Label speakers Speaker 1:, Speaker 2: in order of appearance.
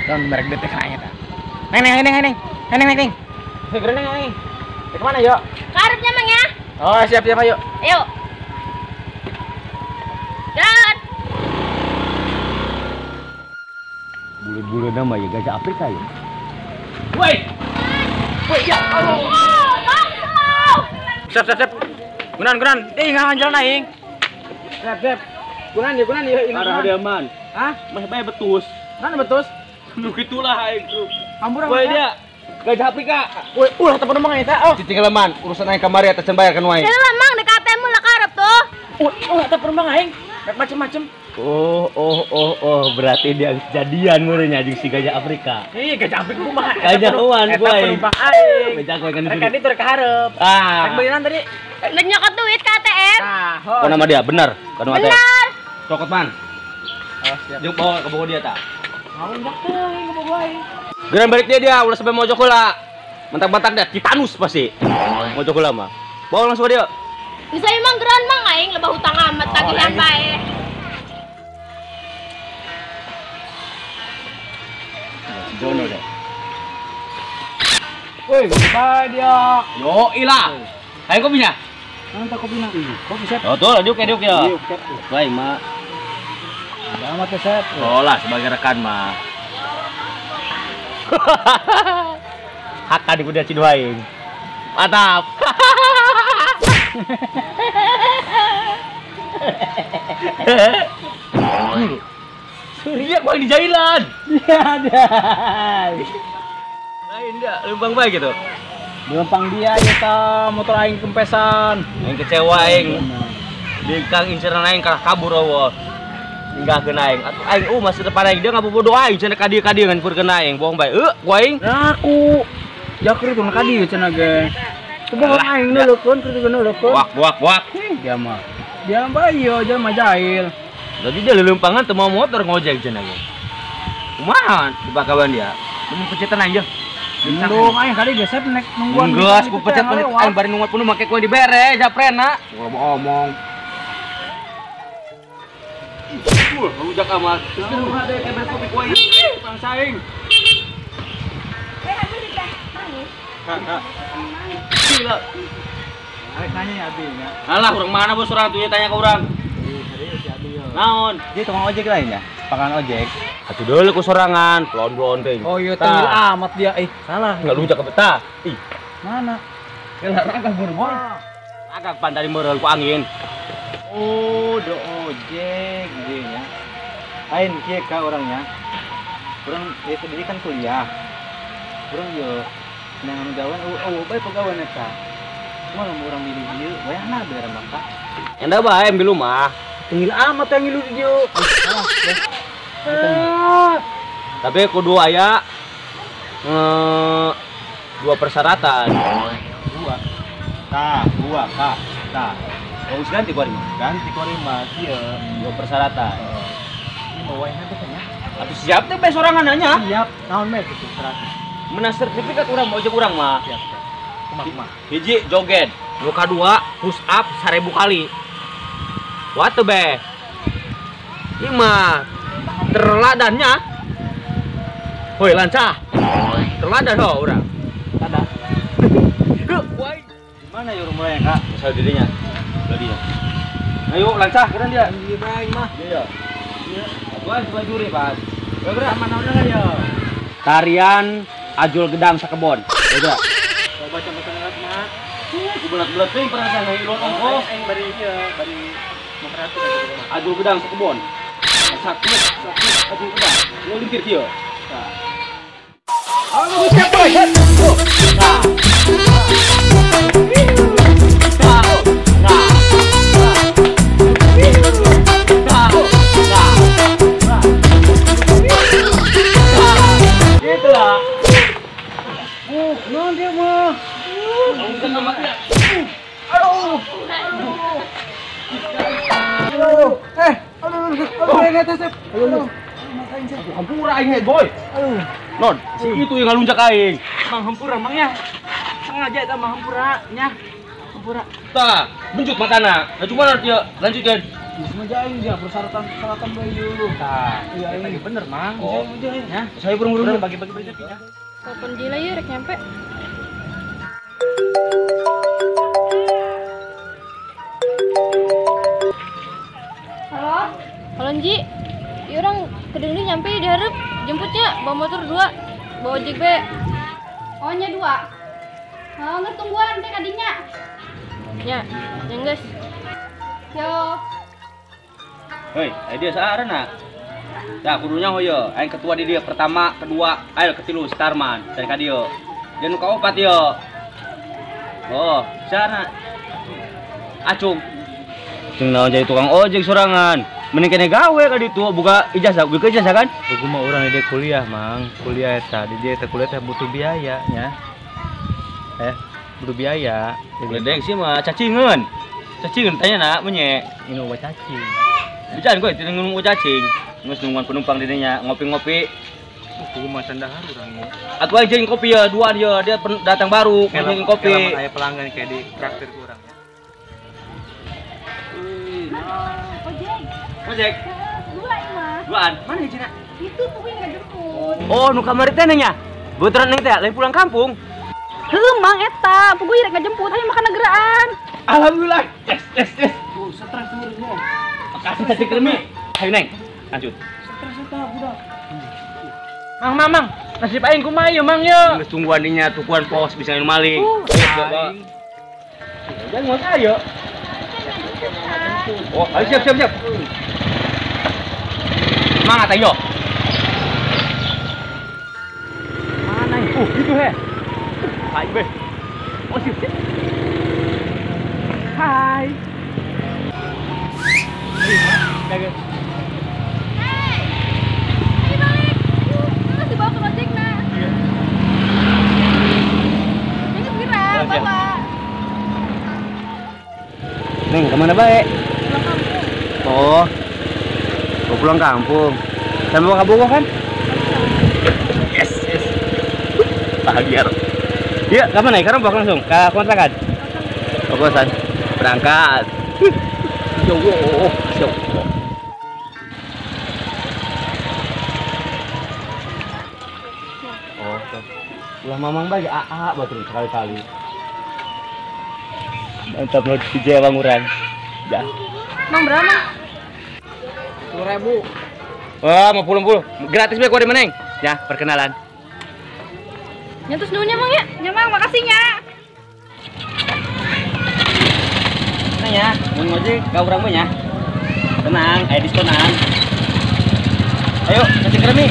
Speaker 1: Kan merek detek nanya ta. Neng neng neng neng. Neng neng neng. Segera neng neng. Ke mana yuk?
Speaker 2: Karepnya Mang ya.
Speaker 1: Oh, siap siap ayo.
Speaker 2: Ayo. Jalan.
Speaker 3: Bule-bule nama ya gajah Afrika ya.
Speaker 1: Woi. Woi ya. Aduh. Siap siap siap. Gunan gunan. Eh ngahan jalan aing. Siap siap. Gunan ya gunan ya.
Speaker 3: Arah dia man.
Speaker 1: Hah?
Speaker 3: Masih bae betus.
Speaker 1: Mana betus?
Speaker 3: Lu gitulah aing tuh.
Speaker 1: Hampura.
Speaker 3: Woi dia gajah Afrika.
Speaker 1: Woi, ulah teu penumpang eta. Oh,
Speaker 3: cicing leman, urusan aing kamari atas bayar kan wae.
Speaker 2: Heula Mang dek ATM lah karep tuh.
Speaker 1: Ulah teu penumpang aing. Rek macem-macem.
Speaker 3: Oh, oh, oh, oh, berarti dia jadian meureun jeung si gajah Afrika.
Speaker 1: Ih, gajah Afrika kumaha?
Speaker 3: Gajah wan
Speaker 1: gua. Eta penumpang aing.
Speaker 3: Bejak kowe kan.
Speaker 1: Rek kaditu rek hareup.
Speaker 3: Ah.
Speaker 1: Rek beulinan tadi.
Speaker 2: Rek nyokot duit ke ATM.
Speaker 1: Tah,
Speaker 3: kok nama dia bener? Kanu ATM.
Speaker 2: Bener.
Speaker 3: Cokot man.
Speaker 1: Oh, siap.
Speaker 3: Jeung bawa ke dia tah.
Speaker 1: Mau teuing ke bogo aing.
Speaker 3: Geran balik dia ulah sampai mojok heula. Mentak-mentak dia titanus pasti. Mojok heula mah. Bawa langsung ke dia.
Speaker 2: Bisa emang geran Mang aing lebah hutang amat tagihan bae.
Speaker 3: Si Jono deh.
Speaker 1: Woi, bae dia.
Speaker 3: Yo ilah. Ayo kopinya.
Speaker 1: Mantap kopinya. Kopi siap.
Speaker 3: Oh, tuh, diuk ya, diuk ya. Baik, mak.
Speaker 1: Amat ya, Sep.
Speaker 3: Oh lah, sebagai rekan mah. Hakka di kuda ciduaing. Mantap. Surya gua di jailan.
Speaker 1: Iya, dia.
Speaker 3: Lain dia, lempang baik gitu.
Speaker 1: Lempang dia ya ta, motor aing kempesan.
Speaker 3: Aing kecewa aing. Bingkang inceran aing kalah kabur eueuh. Tinggalkeun aing. Atuh aing masa depan aing dia ngabobodo aing cenah ka dieu ka dieu ngan purkeun aing. Bohong bae. Heuh, ku aing.
Speaker 1: Nah, aku jaker itu ka dieu cenah ge. Bohong aing neuleukeun, keur neuleukeun.
Speaker 3: Wak wak wak.
Speaker 1: Dia mah. Dia mah ieu, dia mah jahil.
Speaker 3: Jadi dia lelempangan teu mau motor ngojek cenah ge. Kumaha dibakawan dia? Mun pecetan aing
Speaker 1: Nunggu aing kali gesep nek nungguan.
Speaker 3: Geus ku pecet aing bari nungguan penuh make kue dibere japrena.
Speaker 1: Ulah omong.
Speaker 3: Wah, rujak amat. Terus ada ember kopi kue tukang saing.
Speaker 2: Eh, habis diteh manis.
Speaker 3: Kak. Gila.
Speaker 1: Arek nanya ya Abi ya.
Speaker 3: Alah, urang mana bos urang tuh tanya ke urang.
Speaker 1: Serius si Abi yo.
Speaker 3: Naon?
Speaker 1: Dia tukang ojek lain ya? Pakan ojek.
Speaker 3: Atuh deuleu ku sorangan, pelon-pelon teuing.
Speaker 1: Oh iya, tengil amat dia. Eh, salah.
Speaker 3: Enggak rujak ke betah. Ih,
Speaker 1: mana? Kelah ragak bor-bor.
Speaker 3: Agak pan tadi meureul ku angin.
Speaker 1: Oh, do ojek dia nya. Lain kieu ka orangnya. Urang dia sendiri kan kuliah. Urang yo nangan gawean eueuh bae pagawean eta. Cuma lamun urang milih dieu, wayahna bener maka.
Speaker 3: Enda bae ambil mah.
Speaker 1: Tengil amat yang ngilu di dieu.
Speaker 3: Tapi kudu aya dua persyaratan.
Speaker 1: Dua. Tah, dua, kak. Tah.
Speaker 3: Oh, ganti kuari mah.
Speaker 1: Ganti kuari mah kieu.
Speaker 3: Dua persyaratan.
Speaker 1: Ini mau wayahna teh nya.
Speaker 3: Atuh siap teh bae sorangan nya.
Speaker 1: Siap. Naon bae kitu syaratna?
Speaker 3: Menang sertifikat urang mau ojek urang mah.
Speaker 1: Siap, siap. Kumaha kumaha.
Speaker 3: Hiji joget, nu kadua push up 1000 kali. What the be? Ieu mah terladannya. Hoi lancah. Terladan ho urang.
Speaker 1: Tada.
Speaker 3: Heuh, wai.
Speaker 1: Di mana ya rumahnya, Kak?
Speaker 3: Misal dirinya. Tadi ya. Ayo lancah keren dia.
Speaker 1: Iya bae mah.
Speaker 3: Iya. Iya. Gua coba juri, Pak.
Speaker 1: Geura mana udah ya.
Speaker 3: Tarian Ajul Gedang Sakebon. Geura.
Speaker 1: Coba coba ngeliat mah.
Speaker 3: Ku belat-belat teuing perasaan ngiluan ongkoh.
Speaker 1: Aing bari ieu, bari memperhatikan
Speaker 3: Ajul Gedang Sakebon. Satu, satu, Ajul Gedang. Ngelingkir kieu. Tah.
Speaker 1: Ayo siapa?
Speaker 3: Gitu lah.
Speaker 1: Non dia mah. Aduh. Aduh. Aduh.
Speaker 3: Hampura aing he, boy. Aduh. Non, si itu yang ngalunjak aing.
Speaker 1: Mang hampura mang ya. Sengaja eta mah hampura nya. Hampura.
Speaker 3: Tah, benjut matana. Nah cuma dia lanjutkan.
Speaker 1: Geus aing dia persyaratan-persyaratan bae ieu. Tah, iya lagi bener mang.
Speaker 3: Oh.
Speaker 1: Ya.
Speaker 3: Saya buru-buru
Speaker 1: bagi-bagi rezeki ya.
Speaker 2: Telepon Jila yuk rek nyampe. Halo? Halo Nji. Ieu urang ke deui nyampe di hareup. Jemputnya bawa motor 2, bawa ojek be. Oh nya 2. Oh, nggak tungguan teh kadinya. Nya, nya geus. Yo.
Speaker 3: Hei, dia saarana. Tah kudunya hoyo, aing ketua di dia pertama, kedua, ayo ketilu Starman, dari ka dieu. Dia nu kaopat ieu. Oh, saarana. Acung. Jeung naon jadi tukang ojek sorangan. Mending kene gawe ka ditu buka ijazah, buka ijazah kan?
Speaker 1: Buku mah urang di kuliah, Mang. Kuliah eta, di dia eta kuliah teh butuh biaya nya. Butuh biaya.
Speaker 3: Gledek sih mah cacingan. Cacingan tanya nak menye.
Speaker 1: Ini obat cacing.
Speaker 3: Bican gue tidak nunggu cacing. Ngus nungguan penumpang dirinya ngopi-ngopi.
Speaker 1: Kudu mah candahar urang.
Speaker 3: Atuh aing jeung kopi ya dua dia datang baru jeung kopi.
Speaker 1: Lamun aya pelanggan kayak di traktir ku urang.
Speaker 2: Ojek.
Speaker 3: Ojek.
Speaker 2: Dua mah.
Speaker 3: Duaan. Mana hijina?
Speaker 2: Itu pokoknya nggak jemput.
Speaker 3: Oh, nu kamari teh nya. Beuteran neng teh lain pulang kampung.
Speaker 2: Heuh, Mang eta, pokoknya rek ngajemput ayo makan negeraan.
Speaker 3: Alhamdulillah. Yes, yes, yes.
Speaker 1: Stres sebenarnya.
Speaker 3: Makasih tadi kremi. Ayo neng, lanjut.
Speaker 1: Stres eta budak.
Speaker 4: Mang, mang, nasib aing kumaha ieu mang ye.
Speaker 3: Geus tungguan dinya tukuan pos bisa nu maling. Jangan mau ayo. Oh, ayo siap, siap, siap. Semangat ayo. Mana itu? Itu he. Hai be. Oh, siap, siap. Hai.
Speaker 2: Hei, ayo balik. Terus dibawa ke ojek nah. Ini segera, bawa.
Speaker 3: Neng, kemana baik?
Speaker 2: Pulang kampung.
Speaker 3: Oh, mau pulang kampung. Sama bawa Bogor kan? Yes, yes. Bahagia. Iya, kapan naik? Sekarang bawa langsung ke kontrakan. Ke kosan. Berangkat. Yo, yo. Oh, ulah mamang bagi AA batur sekali-kali. Mantap lo di Jawa Banguran. Ya.
Speaker 2: Mang berapa?
Speaker 4: 10.000.
Speaker 3: Wah, mau puluh-puluh. Gratis bae ku di meneng. Ya, perkenalan.
Speaker 2: Ya terus nuhunnya Mang ya. Ya Mang, makasih nya.
Speaker 3: Nah ya, mun ngojek ka urang mah nya. Tenang, aya diskonan. Ayo, cacing kremi.